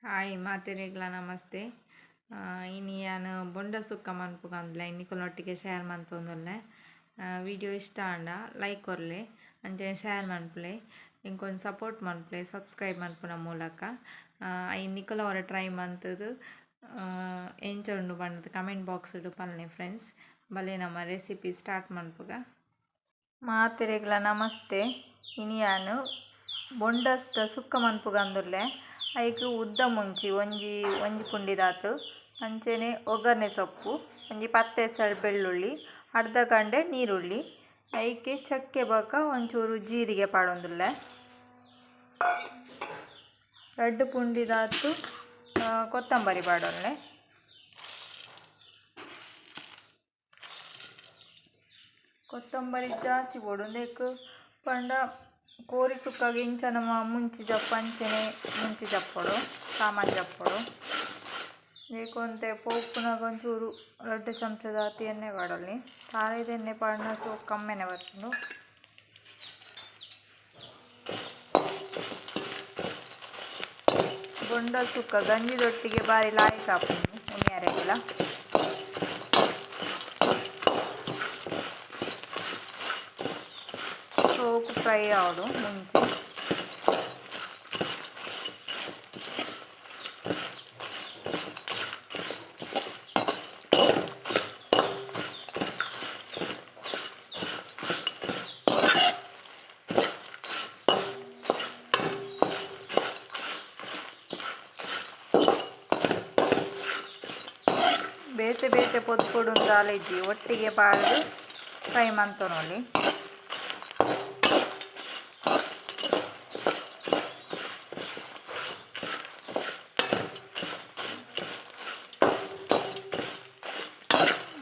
Hi ಮಾತೆರೆಗ್ಲ namaste. ಇನಿ ಯಾನ್ ಬೊಂಡ ಸುಕ್ಕ ಮನ್ಪುಗಂದ್ಲೆ ನಿಕುಲ್ನೊಟ್ಟಿಗೆ ಶೇರ್ ಮಂತೊಂದುಲ್ಲೆ. ವಿಡಿಯೋ ಇಷ್ಟ ಆಂಡ ಲೈಕ್ ಕೊರ್ಲೆ, ಅಂಚನೆ ಶೇರ್ ಮನ್ಪುಲೆ, ಇಂಕೊಂಜಿ ಸಪೋರ್ಟ್ ಮನ್ಪುಲೆ ಸಬ್ಸ್ಕ್ರೈಬ್ ಮನ್ಪುನ ಮೂಲಕ. ಐನ್ ನಿಕುಲ ಒರ ಟ್ರೈ ಮಂತುದು ಎಂಚ ಉಂಡು ಪಂದ್ ಕಮೆಂಟ್ ಬಾಕ್ಸ್ ಡ್ ಪನ್ಲೆ ಫ್ರೆಂಡ್ಸ್. ಬಲೆ ನಮ್ಮ ರೆಸಿಪಿ ಸ್ಟಾರ್ಟ್ ಮನ್ಪುಗ. ಮಾತೆರೆಗ್ಲ ನಮಸ್ತೆ. ಇನಿ ಯಾನ್ ಬೊಂಡಸ್ದ ಸುಕ್ಕ ಮನ್ಪುಗಂದುಲ್ಲೆ. ಐಕ್ ಉದ್ದ ಮುಂಚಿ ಒಂಜಿ ಒಂಜಿ ಪುಂಡಿದಾತು, ಅಂಚನೆ ಒಗ್ಗರಣೆ ಸೊಪ್ಪು, ಒಂಜಿ 10 ಎಸಳ್ ಬೆಳ್ಳುಳ್ಳಿ, ಅರ್ಧ ಗಂಡೆ ನೀರುಳ್ಳಿ, ಐಕೆ ಚಕ್ಕೆ ಬೊಕ ಒಂಚೂರು ಜೀರಿಗೆ ಪಾಡೊಂದುಲ್ಲೆ. ರಡ್ಡ್ ಪುಂಡಿದಾತು ಕೊತ್ತಂಬರಿ ಪಾಡೊನ್ಲೆ. ಕೊತ್ತಂಬರಿ ಜಾಸ್ತಿ ಬೋಡು ಉಂದೆಕ್ ಪಂಡ ಕೋರಿ ಸುಕ್ಕಗ್ ಇಂಚ ನಮ ಮುಂಚಿ ಜಪ್ಪ ಅಂಚನೆ ಮುಂಚಿ ಜಪ್ಪೊಡು, ಸಾಮಾನ್ ಜಪ್ಪೊಡು. ಒಂತೆ ಪೋಪುನಗ ಒಂಚೂರು ರಡ್ಡ್ ಚಮಚದಾತ್ ಎಣ್ಣೆ ಪಾಡೊಲಿ. ತಾರಾಯಿದ ಎಣ್ಣೆ ಪಾಡ್ಂಡ ಸೋಕು ಕಮ್ಮೆನೆ ಬರ್ಪುಂಡು. ಬೊಂಡ ಸುಕ್ಕ ಗಂಜಿದೊಟ್ಟಿಗೆ ಬಾರಿ ಲಾಯಿಕ್ ಆಪುಂಡು ಉನಿಯೆರೆಗ್ಲ. ಸೋಕು ಫ್ರೈ ಆವೊಡು ಮುಂಚಿ. ಬೇತೆ ಬೇತೆ ಪೊದ್ಕೊಡು ದಾಲ ಇಜ್ಜಿ, ಒಟ್ಟಿಗೆ ಪಾಡ್ದ್ ಫ್ರೈ ಮಂತೊನೊಲಿ.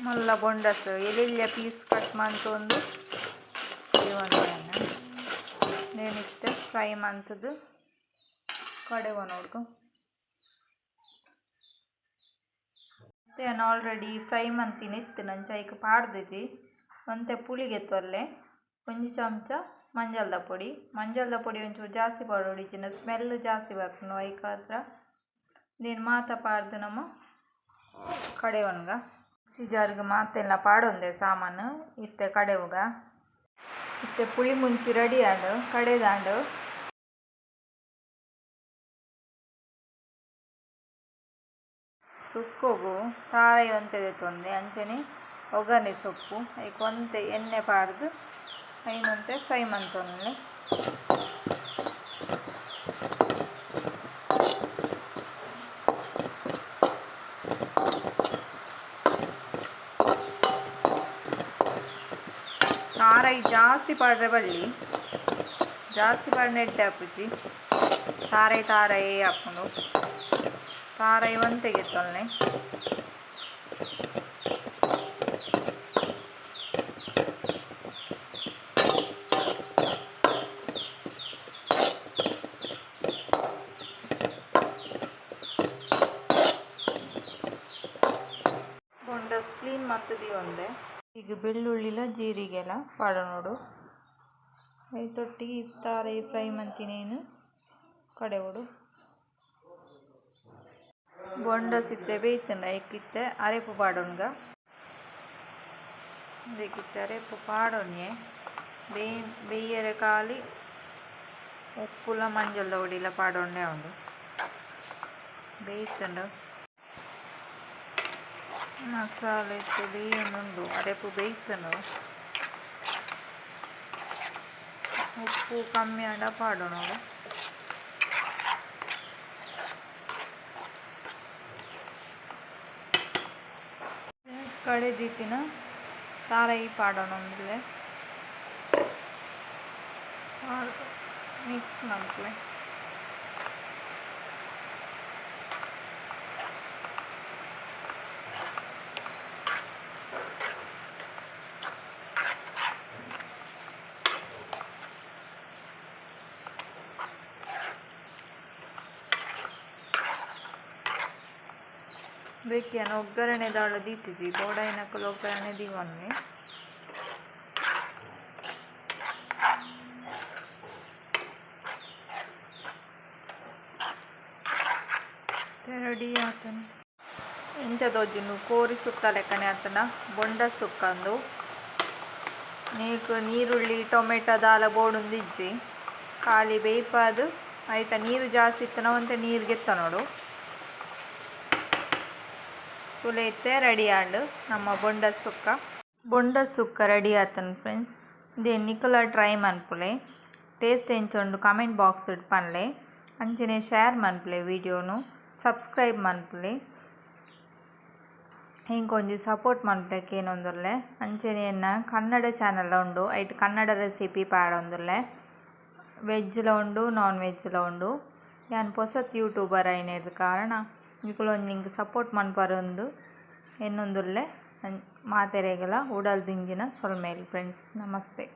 ಮಲ್ಲ ಬೊಂಡಸ್ ಎಲ್ಯ ಪೀಸ್ ಕಟ್ ಮಂತೊಂದು ನೆನ್ ಇತ್ತೆ ಫ್ರೈ ಮಂತುದು ಕಡೆವೊನೊಡು. ಇತ್ತೆ ಯಾನ್ ಆಲ್ರೆಡಿ ಫ್ರೈ ಮಂತಿನ ಇತ್ತಿನ ಅಂಚ ಐಕ್ ಪಾಡ್ದಿಜಿ. ಒಂತೆ ಪುಳಿ ಗೆತ್ತೊಲ್ಲೆ, ಒಂಜಿ ಚಮಚ ಮಂಜಲ್ದ ಪೊಡಿ. ಮಂಜಲ್ದ ಪೊಡಿ ಒಂಚೂರು ಜಾಸ್ತಿ ಪಾಡೊಡು, ಇಜ್ಜಿಂಡ ಸ್ಮೆಲ್ ಜಾಸ್ತಿ ಬರ್ಪುಂಡು ಐಕಾತ್ರ. ಉಂದೆನ್ ಮಾತ ಪಾಡ್ದ್ ನಮ ಕಡೆವೊನ್ಗ. ಮಿಕ್ಸಿ ಜಾರ್ಗ್ ಮಾತೆನ್ಲ ಪಾಡೊಂದೆ ಸಾಮಾನು ಇತ್ತೆ ಕಡೆವುಗ. ಇತ್ತೆ ಪುಳಿ ಮುಂಚಿ ರೆಡಿ ಆಂಡ್, ಕಡೆದಾಂಡ್. ಸುಕ್ಕೊಗು ತಾರಾಯಿ ಒಂತೆ ದೆತ್ತೊಂಡೆ, ಅಂಚನೆ ಒಗ್ಗರಣೆ ಸೊಪ್ಪು, ಐಕ್ ಒಂತೆ ಎಣ್ಣೆ ಪಾಡ್ದ್ ಐನ್ ಒಂತೆ ಫ್ರೈ ಮಂತೊನೊಲಿ. ತಾರಾಯಿ ಜಾಸ್ತಿ ಪಾಡ್ರೆ ಬಲ್ಲಿ, ಜಾಸ್ತಿ ಪಾಡ್ಂಡ ಎಡ್ಡೆ ಆಪುಜಿ, ತಾರಾಯಿ ತಾರಾಯಿ ಆಪುಂಡು. ತಾರಾಯಿ ಒಂತೆ ಗೆತ್ತೊನ್ಲೆ. ಬೊಂಡಸ್ ಕ್ಲೀನ್ ಮಲ್ತ್ ದೀವೊಂದೆ. ಈಗ ಬೆಳ್ಳುಳ್ಳಿಲ ಜೀರಿಗೆಲ ಪಾಡೊನೊಡು. ಐತೊಟ್ಟಿಗೆ ತಾರಾಯಿ ಫ್ರೈ ಮಂತಿನೇನ್ ಕಡೆವೊಡು. ಬೊಂಡಸ್ ಇತ್ತೆ ಬೇಯ್ತುಂಡು, ಐಕ್ ಇತ್ತೆ ಅರೆಪು ಪಾಡೊನ್ಗ. ಉಂದೆಕ್ ಇತ್ತೆ ಅರೆಪು ಪಾಡೊನಿಯೆ. ಬೇಯರೆ ಖಾಲಿ ಉಪ್ಪುಲ ಮಂಜಲ್ದ ಪೊಡಿಲ ಪಾಡೊಂಡೆ ಉಂಡು. ಬೇಯ್ತುಂಡು ಮಸಾಲೆ ಇತ್ತೆ ಬೇಯೊಂದುಂಡು, ಅರೆಪು ಬೇಯ್ತುಂಡು. ಉಪ್ಪು ಕಮ್ಮಿ ಆಂಡ ಪಾಡೊನೊಡು. ಕಡೆದಿತ್ತಿನ ತಾರಾಯಿ ಪಾಡೊನೊಂದುಲ್ಲೆ. ಮಿಕ್ಸ್ ಮನ್ಪುಲೆ. ಬೇಕ್ ಯಾನ್ ಒಗ್ಗರಣೆ ದಾಲ ದೀತಿಜಿ, ಬೋಡಾಯಿನಕುಲು ಒಗ್ಗರಣೆ ದೀವೊನ್ನೆ. ರೆಡಿ ಆತುಂಡು. ಇಂಚ ತೋಜುಂಡು ಕೋರಿ ಸುಕ್ಕ ಲೆಕ್ಕನೆ ಆತುಂಡ ಬೊಂಡ ಸುಕ್ಕಂದು. ನೀಕ್ ನೀರುಳ್ಳಿ ಟೊಮೆಟೊ ದಾಲ ಬೋಡುಂದಿಜ್ಜಿ ಖಾಲಿ ಬೇಯ್ಪಾದ್ ಐತ ನೀರು ಜಾಸ್ತಿ ಇತ್ತುಂಡ ಒಂತೆ ನೀರು ಗೆತ್ತೊನೊಡು. ತೂಲೆ ಇತ್ತೆ ರೆಡಿ ಆಂಡ್ ನಮ್ಮ ಬೊಂಡ ಸುಕ್ಕ. ಬೊಂಡ ಸುಕ್ಕ ರೆಡಿ ಆತುಂಡು ಫ್ರೆಂಡ್ಸ್. ಉಂದೆನ್ ನಿಕುಲ ಟ್ರೈ ಮನ್ಪುಲೆ. ಟೇಸ್ಟ್ ಎಂಚ ಉಂಡು ಕಾಮೆಂಟ್ ಬಾಕ್ಸ್ ಡ್ ಪನ್ಲೆ. ಅಂಚನೆ ಶೇರ್ ಮನ್ಪುಲೆ ವಿಡಿಯೋನು. ಸಬ್ಸ್ಕ್ರೈಬ್ ಮನ್ಪುಲೆ. ಎಂಕೊಂಜಿ ಸಪೋರ್ಟ್ ಮನ್ಪುಲೆ ಕೇನೊಂದುಲ್ಲೆ. ಅಂಚನೆ ಎನ್ನ ಕನ್ನಡ ಚಾನೆಲ್ ಉಂಡು ಐಟ್ ಕನ್ನಡ ರೆಸಿಪಿ ಪಾಡೊಂದುಲ್ಲೆ. ವೆಜ್ ಲ ಉಂಡು ನಾನ್ ವೆಜ್ ಲ ಉಂಡು. ಯಾನ್ ಪೊಸತ್ ಯೂಟ್ಯೂಬರ್ ಆಯಿನೆರ್ದ್ ಕಾರಣ ನಿಕುಲು ಒಂಜಿ ಎಂಕ್ ಸಪೋರ್ಟ್ ಮನ್ಪರೊಂದು ಎನ್ನೊಂದುಲ್ಲೆ. ಮಾತೆರೆಗ್ಲ ಉಡಲ್ ದಿಂಜಿನ ಸೊಲ್ಮೆಲು ಫ್ರೆಂಡ್ಸ್. ನಮಸ್ತೆ.